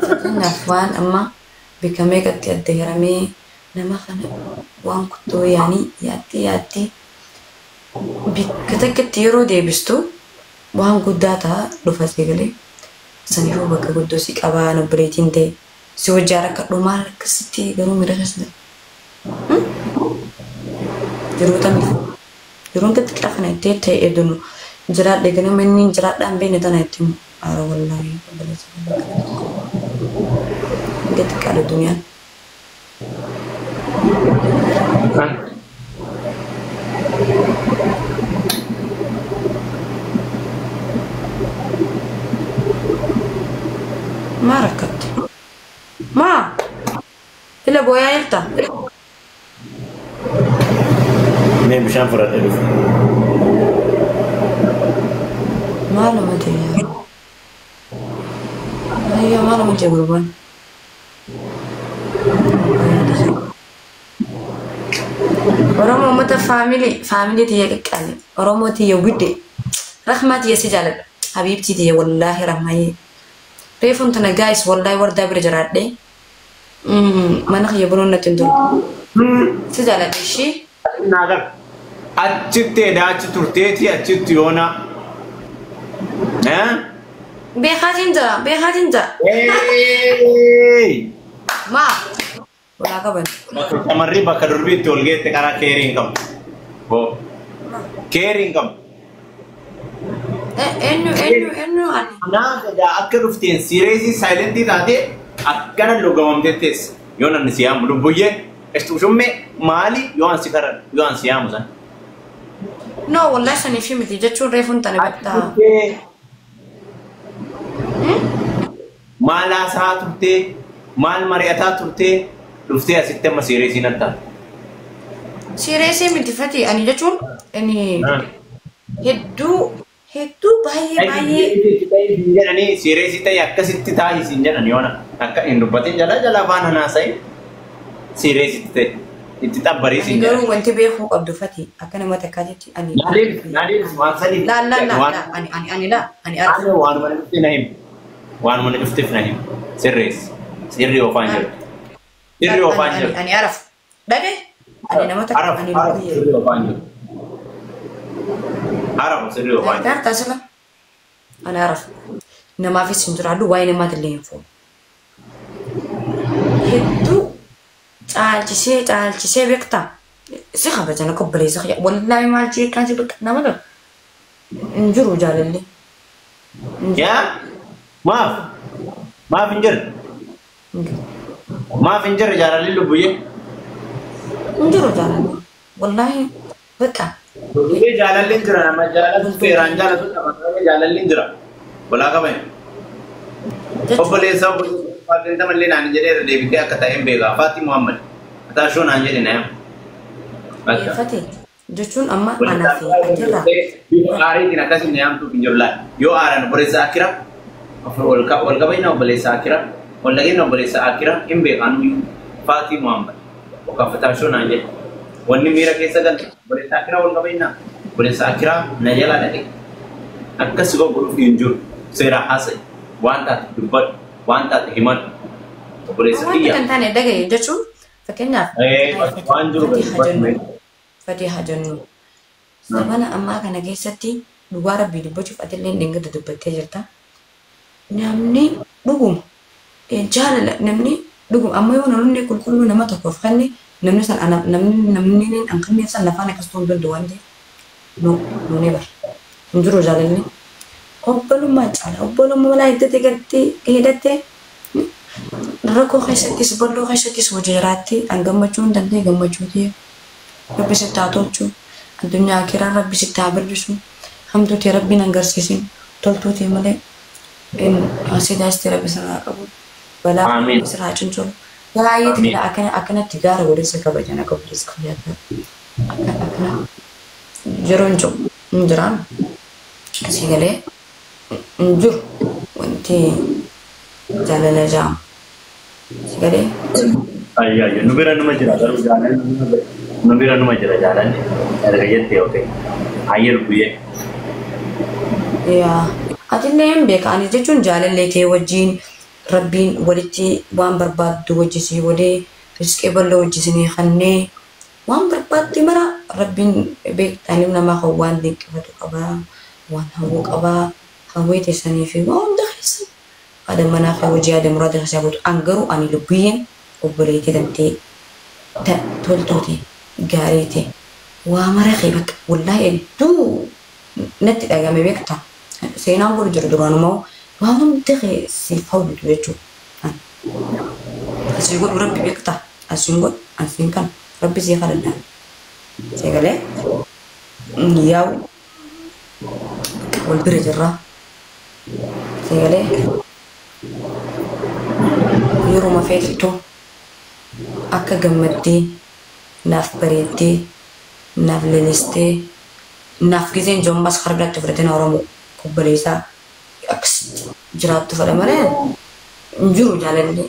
Fakkeenyaaf waan amma bika meeqatti adda hiramee nama kana waan kuttoo yaanii yaaddee yaaddee bikka takkatti yeroo deebistu waan guddaa ta'a dhufa si galee saniifuu bakka guddoo si qabaa obboleettiin ta'e si wajjin rakkadhu maal akkasitti garuu miira keessa jiruu tamii yeroon xixiqqaa kana itti ta'e edunu jiraadhe ganama inni jiraadhaan beekne tana itti himu ara wallaahi obboleessa hanga xiqqaadha duniyaan. Maa rakkatte? Maa? Ila booyaa jirta? Mee bishaan fudhadhee dhufe. Maaluma ta'e? Ayyaa maaluma ta'e gurbaan? Oromoo uummata faamilii faamilii tiyya qaqqaali. Oromoo tiyya gudde. Rahmaa tiyya si jaaladha. Habiibtii tiyya wallaahi rahmaayee. Reefuun tana gaayis wallaahi wardaa bira jiraadhee. Mana kiyya bunuun natti hin tolu. Si jaaladha ishii. Naagar. Achitti edaa achi turteeti achitti yoona. Beekaatiin jira beekaatiin jira. Maa? Walaa qaban. Bakka shamarri bakka durbii itti ol geette karaa keerii hin qabu. Boo. Keerii hin qabu. Eenyu eenyu eenyu ani. Kanaaf edaa akka dhufteen siireesii saayilentii taatee akkana logamamtee teessa. Yoo namni si yaamu lubbuyyee estuushummee maali yoo an si karan yoo an si yaamu san. No wallahi saniif miti jechuun reefuun tana Achi beektaa. turtee maal haasaa turtee maal mari'ataa turtee dhuftee asitti amma siireesii nan taate. Siireesii miti fati ani jechuun ani hedduu hedduu baay'ee baay'ee jedhanii siireesii ta'e akkasitti taa'ii siin jedhan yoona akka hin dubbatin jala jala afaan hanaasa'e siireesitti ta'e itti xabbarii ani siin garuu jedhan. wanti beekuu qabdu fati akka nama takkaatitti ani Naadiif naadiif waan saniif laa laa laa waan laa ani ani ani laa ani arfa ani waanuma na dhufte na himi waanuma na dhufteef na himi sirreessi sirrii oofaan maal jirtu sirrii ani oofaan ani jirtu ani araf dhagaye ani nama takka araf ani araf lubbuyyee sirrii oofaan jirtu araf sirrii oofaan jirtu. Gaartaa sila ani araf namaafis hin jiraadhu waa'ee namaatillee hin fuudhu. Hedduu caalchisee caalchisee beektaa si kabajan akka obboleessa kiyya wallaahi maal jeeqaa si bakka nama ta'u hin jiru jaalalli hin jiru Yaa maaf maaf hin jirre hin jiru maaf hin jirre jaalalli lubbuyyee. hin jiru jaalalli wallaahi bakka Lubbuyyee jaalalli hin jira nama jaalatu bultuu seeraan jaalatu nama jaalalli hin jira. Walaa qabame. jechuun Obboleessa obboleessa Faatinta mallee naan jedhee irra deebitee akka ta'een beeka. Faati Muhammad. Ataashoo naan jedhe na yaama. Bakka. fate jechuun amma Walitti anaa fi atirraa bifa aariitiin akkasiin na yaamtuuf hin jiru laal. Yoo aaran obboleessa akira wal qabayna obboleessa akira wal dhageenya obboleessa akira hin beekan Faati Muhammad. Okaafataashoo naan jedhe. Wanni miira keessa galte obboleessa akira wal qabayna obboleessa akira na jalaa dhaqe. Akkas godhuuf hin jiru. Seera haasa'e. Waan taate dubbadhu. Waan taate himadhu. Obboleessa wanta kiyya. kan taane dhagaye jechuun fakkeenyaaf Waan jiru fatii gadi haa jennu dubbadhu. fatii haa jennu zamana ammaa kana keessatti dhugaa rabbii dubbachuuf atillee dhingada dubbattee jirta. Namni dhuguma jaalala namni dhuguma amma yoo namni qulqulluu nama tokkoof kenne namni san ana namni namni an kenneef san lafaan akkas ta'uu hin danda'u waan ta'eef no no never hin jiru jaalalli. Obbolummaa caala obbolummaa malaa hiddate gartee hidhattee rakkoo keessattis bal'oo keessattis hojii jiraattee an gammachuu hin dandeenye gammachuu ta'e rabbi sitti haa tolchu addunyaa akhiraa rabbi sitti haa bal'isu hamtuu ta'e rabbiin agarsiisin toltuu ta'e malee asidaas ta'e rabbi sirraa qabu balaa Amiin. rabbi sirraa cincolu baay'ee Amiin. xiqqaa akkana akkanatti gaara waliin kabajan akka obboleessa kiyyaatti akka akkana yeroo hin jiru hin jiraan asii galee hin jiru wanti jaalala jaamu asii galee Ayya ayya nu bira numa jira garuu jaalalli nu bira numa jira jaalalli erga jettee yoo ta'e ayya lubbuyyee. Yaa Atillee hin beeka ani jechuun jaalallee kee wajjin rabbiin walitti waan barbaaddu wajjisii godhee riskee bal'oo wajjisinii kannee waan barbaadde mara rabbiin beektaa namaa kan waan dinqifatu qabaa waan hawwu qabaa hawwee teessanii fi waan hunda keessa haadha manaa fi hojii haadha muraada keessaa gootu an garuu ani lubbiyyeen obboleettii tantee toltuuti gaariiti waa mara kee bakka wallaahi hedduu natti dhagame beektaa seenaan godhu jiru duraanumaa waa hunda kee siif hawwitu jechuudha. Asii godhu rabbi beektaa asiin godhu asiin kan rabbi sii kadhadhaa. Seegalee yaa'u wal bira jirraa. Seegalee yeruma feetu akka gammaddee naaf bareeddee naaf lelistee naaf gizeen jommas karaa biraatti fudhateen Oromoo obboleessaa akkasitti jiraattu fedha malee hin jiru jaalalli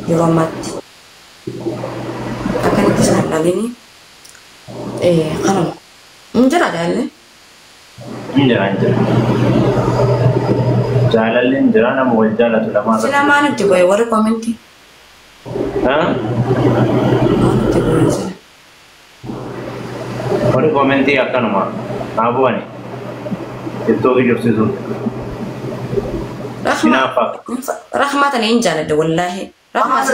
yeroo ammaatti. Akkanatti isaan dhalini kanuma hin jira jaalalli. Hin jira hin jira. Jaalalli hin jira nama wal jaalatu lamaan. Sila maan itti bu'e warri koomentii? Haa? Maan itti bu'e sila? Warri koomentii akkanuma haa bu'ani. Tiktookii jobsiisuun. Hinaaffaa. Rahmaa tana hin jaaladha wallaahi. Rahmaa si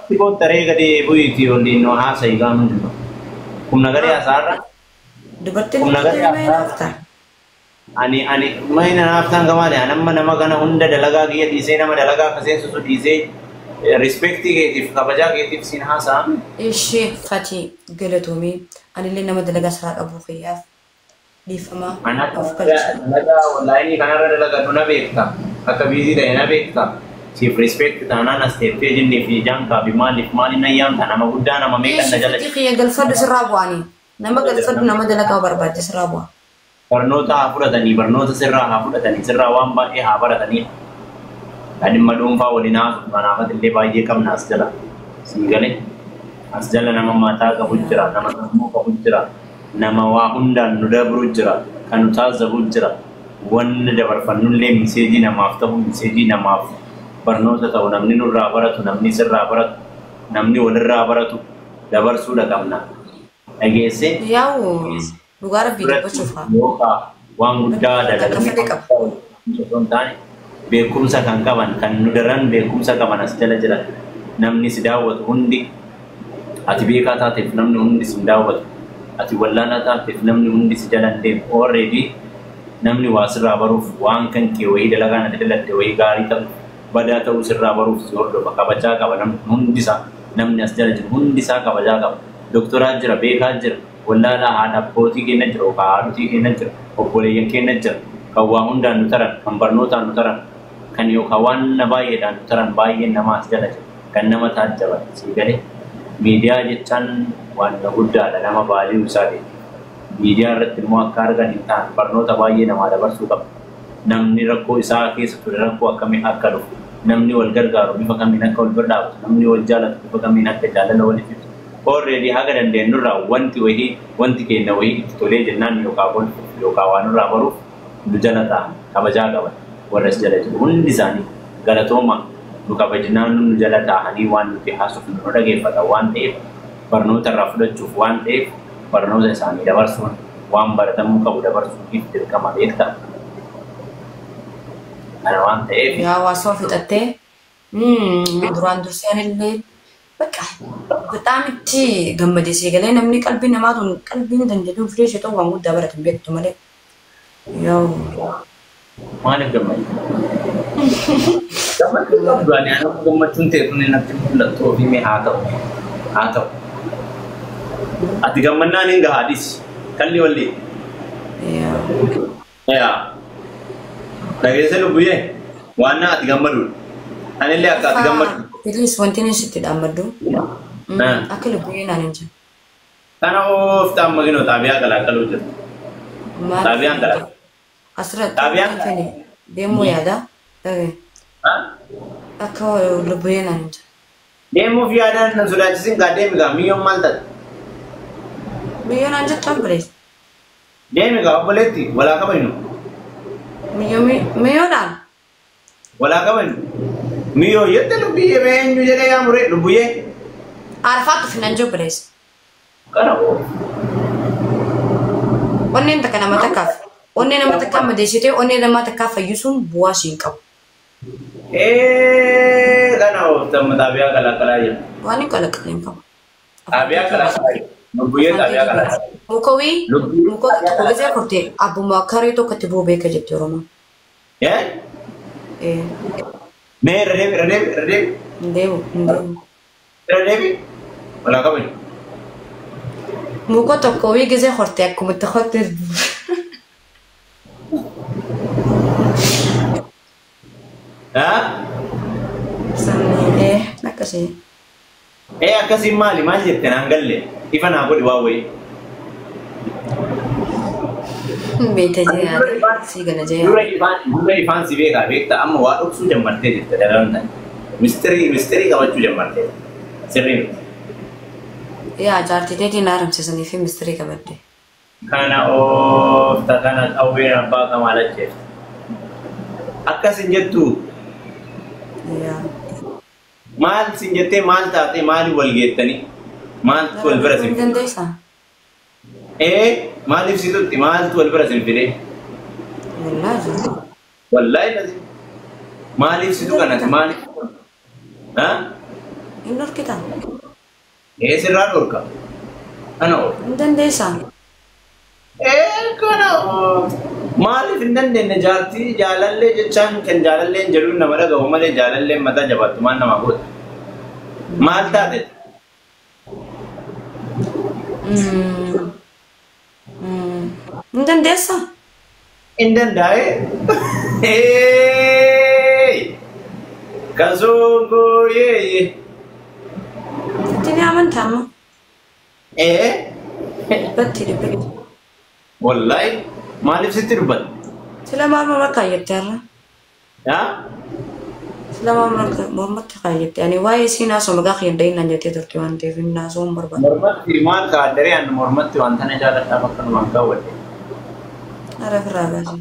Xiqqoo taree gadi bu'iitii waliin nu haasa'i gaafa hundinuu. Humna garee haasaarra. Dubartiin Humna garee dubartiin haasaarra. Ani ani mayna naaftaan gamaadha. Ani amma nama kana hunda dalagaa kiyya dhiisee nama dalagaa akka seensisu dhiisee rispeektii keetiif kabajaa keetiif siin haasa'ame. Ishee Fatii galatoomii anillee nama dalagaa siraa qabu kiyyaaf dhiifama Ani akka of galcha. dalagaa onlaayinii kanarra dalagadhu na beekta. Akka biizii ta'e na beekta. Siif rispeekti taanaan as teettee jinnii fi jaankaa fi maaliif maaliin ayyaamta nama guddaa nama meeqan na Ishee jala Fatii kiyya galfadhu sirraa bu'anii nama galfadhu nama dalagaa barbaadde sirraa bu'a. Barnoota haa fudhatanii barnoota sirraa haa fudhatanii sirraa waan baay'ee haa baratanii. Dhimma dhuunfaa waliin haasofnu kanaafat illee baay'ee qabna as jala. Siin galee as jala nama mataa qabu jira, nama sammuu qabu jira, nama waa hundaan nu dabru jira, kan nu taazzabu jira. Wanni dabarfannullee miseejii namaaf ta'u, miseejii namaaf barnoota ta'u, namni nurraa baratu, namni sirraa baratu, namni walirraa baratu dabarsuudha qabna. Dhageessee Yaa'u dhugaa rabbii dubbachuuf haa. yookaan waan guddaa Akka dalagamee fedhe qaba. osoo hin taane beekumsa kan qaban kan nu daran beekumsa qaban as jala jiran namni si daawwatu hundi ati beekaa taateef namni hundi si daawwatu ati wallaalaa taateef namni hundi si jala hin deemu already namni waa sirraa baruuf waan kan kee wayii dalagaan ati dalagde wayii gaarii ta'u badaa ta'uu sirraa baruuf si hordofa kabajaa qaba namni hundi isaa namni as jala jiru hundi isaa kabajaa qaba doktoraa jira beekaa jira wallaalaa haadha abbootii keenya jira yookaan haadhotii keenya jira obboleeyyan keenya jira kan waa hundaan nu taran kan barnootaan nu taran kan yookaan waan baay'eedhaan nu taran baay'een nama as jala jira kan nama taajjaban sii galee miidiyaa jechaan waan guddaadha nama baay'ee isaa beeku. Miidiyaa irratti immoo akka argan hin taane barnoota baay'ee namaa dabarsuu qaba. Namni rakkoo isaa keessa ture rakkoo akkamii akka dhufu, namni wal gargaaru bifa kamiin akka wal bira dhaabatu, namni wal jaalatu bifa kamiin akka jaalala waliif ibsu. Already haga dandeenyurraa wanti wayii wanti keenya wayii itti tolee jennaan yookaan kolfuuf yookaan waan irraa baruuf nu jala taa'an kabajaa qaban warra as jala jiru hundi isaanii galatooma nu kabajnaan nu jala taa'anii waan nuti haasofnu nu dhageeffatan waan ta'eef barnoota irraa fudhachuuf waan ta'eef barnoota isaanii dabarsuun waan baratamuu qabu dabarsuuf dirqama beektaa. Kana waan ta'eef Yaa hawaasa fixattee duraan dursee anillee bakka በጣም itti gammadee galee namni qalbii namaa tun qalbiin dandeenyu filee ishee ta'u waan guddaa baratan beektu malee. Yaa'u maaliif gammadu? Gammachuu qabdu ani anuma gammachuun ta'e kun natti mul'attu ofii mee haa ta'u haa ta'u. Ati gammannaan hin gahaa dhisi kalli walli. Yaa'u Yaa dhageesse lubbuyyee waan ati gammaduudha. Anillee akka ati gammadu. Please wanti inni sitti dhaammaddu akka lubbuyyee naan hin jiru. Kana oofta amma ginoo xaabiyaa galaaqaluu jiru. Xaabiyaan galaaqalu. Asirratti Xaabiyaan fene deemuu yaada. Akka lubbuyyee naan hin jiru. Deemuuf yaadaan nan sodaachisin gaa deemi gaa miyyoon maal taate? Biyyoo naan jettu obboleessa. Deemi gaa obboleetti walaa kabajnu. Miyyoodhaan? Walaa qaban. Miyyoo jette lubbiyyee mee eenyu jedhee yaamure lubbiyyee. Arafaatu finan jiru bilees. Kana oo. Onneen takka nama takkaaf. Onnee nama takkaa madeessitee onnee nama takkaa fayyisuun bu'aa siin qabu. Kana ooftan xaabiyaa kalaqalaa jira. Waan hin kalaqalee hin qabu. Xaabiyaa kalaqalaa jira. Lubbiyyee xaabiyaa kalaqalaa jira. Mukawii muka tokko gisee kortee abbuma karee tokkotti bu'uu beeka jette Oromoon. Ee? Mee irra deebi irra deebi irra deebi. Hin deemu hin deemu. Irra deebi. Walaa qabani. Muka tokko wii gisee hortee akkuma itti hortee. Sanii akkasii. Akkasiin maali maal jette naan galle ifa naa godhi waa wayii. Beekta jee si gana jee. Dura ifaan si beekaa beekta amma waa dhoksuu jammartee jirta daran ta'e. Mistirii qabachuu jammartee sirrii miti. Yaa jaartii teetiin haaromsisanii fi mistirii qabadde. Kana oofta kana qawween abbaa kamaa lacheefte. Akkas hin jettu. Maal sin jettee maal taatee maaliif wal geettanii maaltu wal bira sin fide? Maaliif si tutti maaltu wal bira sin fide? Wallaahi lazim. Maaliif si tuqanati maaliif? Hin dhorkitaa? Sirraa dhorka. Kana oofta. Hin dandeessaa? Kana oofta. Maaliif hin dandeenye jaartii jaalallee jechaan kan jaalalleen jedhuun nama dhagahu malee jaalalleen mataa jabaattu maal nama goota? Maal taate? Hin dandeessaa? Hin danda'e. Kasongoo yeeyye. Itti ni amantaa amma? Dhibbatti dhibbatti. Wallaahi. Maaliif sitti dubbata? Sila maal morma kaayyette har'a? Sila maal mormatti kaayyette? Ani waa'ee isiin haasoo maqaa kiyya hin jettee turte waan ta'eef hin haasoo hin barbaadu. Mormatti maal kaaddaree ani mormatti waan tana jaaladhaaf akkanumaan kaawwadhe. Ara ofirraa baasi.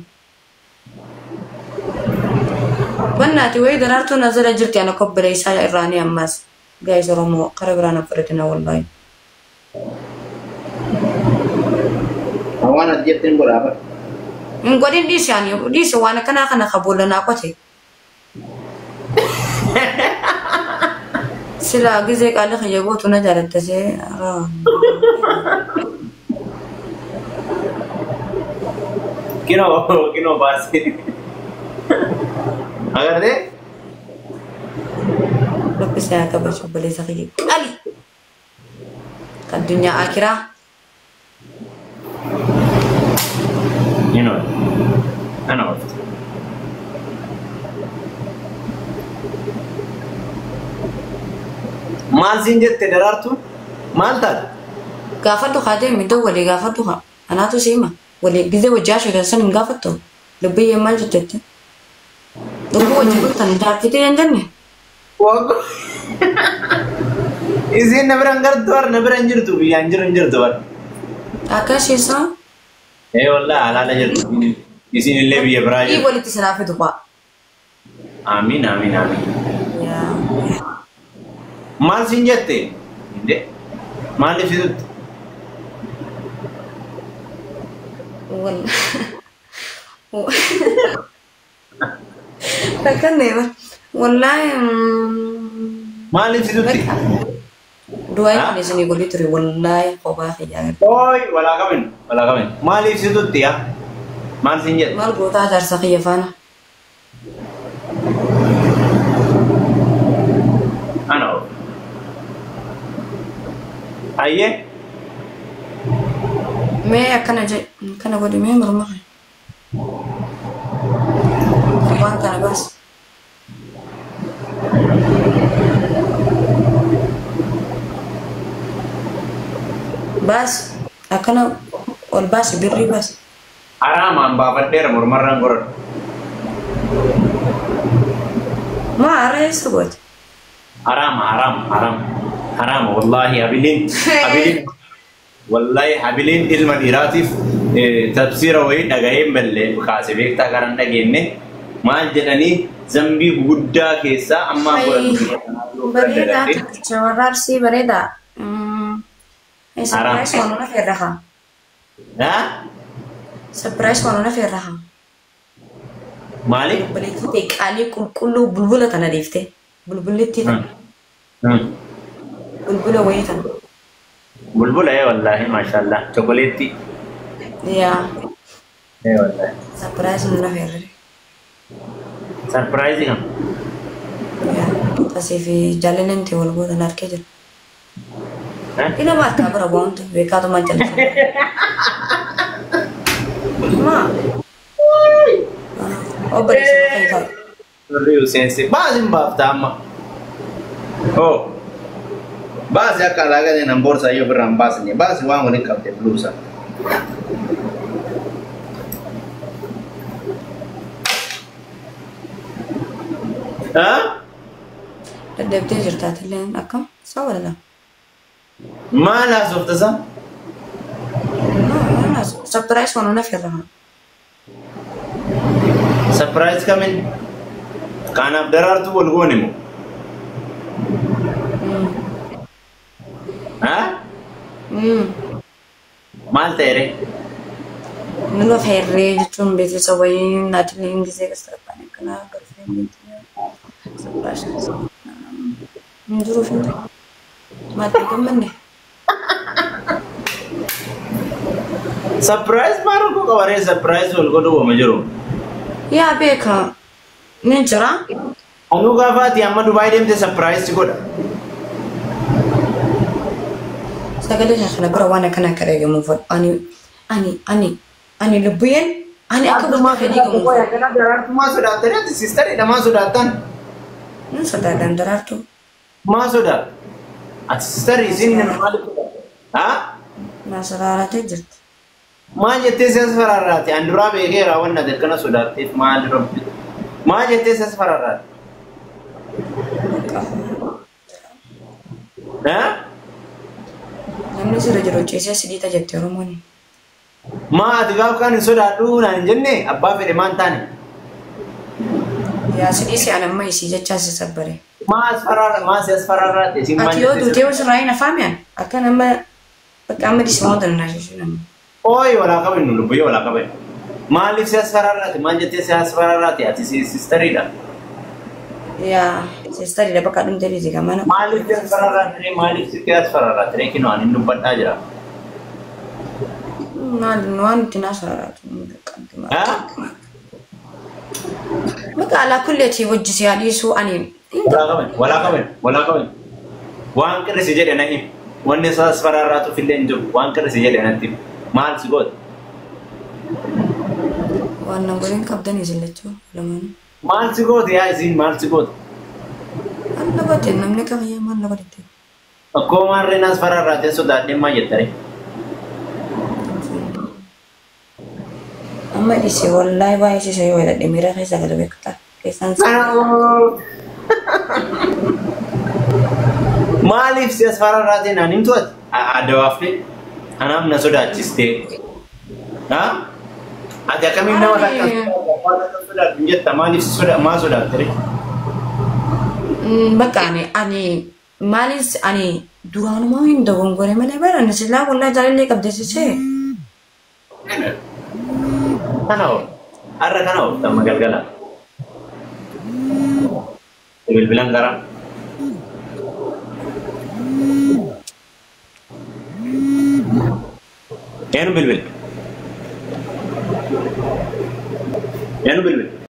Wannaati wayii daraartuu na jala jirti ana kobbela isaa irraanii ammas. Gaa'is Oromoo kara biraan affadhatina wallaahi. Waan ati jetteen godhaa bara. Hin godhin dhiisi ani dhiisi waan akkanaa kana ka boolla naa qote. Sila gizee qaalli kiyya gootu na jaalatta see. Kinoo kinoo baasee. Agartee? Rabbi si haa kabaju obboleessa kiyya qali. Addunyaa akiraa. Kana oofta. Maal siin jette daraartuun? Maal taate? Gaafadhu haa deemi walii gaafadhu haa. Anaatu si hima. Walii gizee wajjii haasoo san hin gaafattu. Lubbiyyee maal jette? Lubbuu wajjin dhuftan jaartiitii hin jenne? Isiin na bira hin gartu bara na bira hin jirtu biyyaan jiru hin jirtu bara. Akkasiisa. Wallaahi halaala jirtu. Isiin illee biyya biraa jirtu. Walitti sinaa fidu faa. Amiin amiin amiin. Maal siin jette? Maaliif si tutti? Rakkanne bara. Wallaahi. Maaliif si tutti? Du'aa kan isinii godhee ture wallaahi kophaa kiyyaa. Ooy walaa qabin walaa qabin. Maaliif si tutti yaa? Maal siin jette? Maal gootaa jaarsa kiyya faana? Ana oo. Ayyee. Mee akkana jedhe akkana godhi mee morma kee. Waan kana baas. Baas akkana ol baasi birrii baas. Haraamaan baafadheera mormarraan goradhu. Maa hara eessa goote? Haraama haraama haraama haraama wallaahi habiliin habiliin wallaahi habiliin ilma dhiiraatiif Tafsiira wayii dhagaheen ballee kaase beektaa karan dhageenye maal jedhanii zambii guguddaa keessaa ammaa Bareedaa tokkicha warra Arsii bareedaa. Surprise waan ona feerraha. Surprise waan ona feerraha. Maali? Obboleettii ta'e qaalii qulqulluu bulbula tana dhiifte. Bulbullitti tana. Bulbula wayii tana. Bulbula ee wallaahi maashaallah chokoleetti. Yaa. Ee wallaahi. Surprise nuna feerre. Surprise kam? Yaa. Asii fi jaallaneen ta'e wal gootan harkee jira. Ina harkaa bara waanta beekaatu maal jaallatama. Maa. Obboleessa bakka taa'u. Warri Hussein baasi hin baafta amma. Oh. Baasi akka alaagaa seenan boorsaa iyyuu ofirraa hin baasne. Baasi waan waliin qabde buluusa. Dadhabdee jirta atillee akkam? Isaa walala. Maal haasofta isaa? Surprise waan ona feerraha. Surprise kamin? Kanaaf daraartuu wal goone moo? Maal ta'e ree? Nuna feerree jechuun beeksisa wayii naatilee gisee kasarraan akkanaa garfee surprise hin jiruuf hin ta'e. Maatii gammanne. Surprise maal rakkoo qaba ree? Surprise wal godhuu wama jiru. Yaa beeka ni jira. Anuu gaafa ati amma Dubaay deemte surprise si godha. Sagalee kana bira waan akkana akka eegamuuf ani ani ani ani lubbuyyeen ani akka bultii fedhii gamuuf. Daraartuu maa sodaattanii ati siistariidha maa sodaattan? Nan sodaadhaan daraartuu. Maa sodaatta? Ati siistarii isin maaliif sodaatta? Haa? Na sodaattee jirti. Maal jettee si as fararraate? An duraa beekeera waan ati akkana sodaatteef maal rabbi? Maal jettee si as fararraate? Haa? Namni sirra jiru ciisee sidiita jette Oromoon. Maa ati gaaf kaan hin sodaadhu naan hin jenne abbaa fedhe maan taane? Yaa sidii si an amma isii jechaa si sabbare. Maa as fararra maa si as fararraate isin maal Ati yoo jettee? duutee osoo hin afaamiyan akka nama bakka amma dismaa danaa jechuudha. Ooyi walaa qabinu lubbuyyee walaa qabinu. Maaliif si as fararraate? Maal jettee si as fararraate? Ati siistariidha. Yaa siistariidha bakka dhumtee dhiisi gamana. Maaliif si as fararraate? Maaliif si as fararraate? Kinoo ani dubbadhaa jira. Maal waan nuti naa sararaatu qabdi maal. Maqaa alaa kulleetii hojii si dhiisuu ani. Walaa qabinu walaa qabinu walaa qabinu. Waan qirrisi jedhe na himi. Wanni as fararraatuuf illee hin jiru. Waan qirrisi jedhe natti himi. Maal si goote? Waan nan godhin qabdan isin lachuu lamaanuu. Maal si goote yaa isin maal si goote? Maal na goote namni kamiyyaa maal na godhette? Akkoo maarreen as fararraatee sodaadhee maal jettare? Amma dhiise wallaahi baay'ee siisa yoo jedhadhe miira keessa gala beektaa keessaan Maaliif si as fararraatee naan himtu ati? Adda baaftee anaaf na sodaachistee. Ati akkamiin nama takka sodaadhu hin jetta maaliif si soda maa sodaatte ree? Bakka ani ani maalis ani duraanumaa hin dogongore malee bara ani silaa wallaahi jaalallee qabde sisee. Kana hoo har'a kana hoo tamma galgala. Bilbilan gara. Eenyu bilbil? Eenyu bilbil?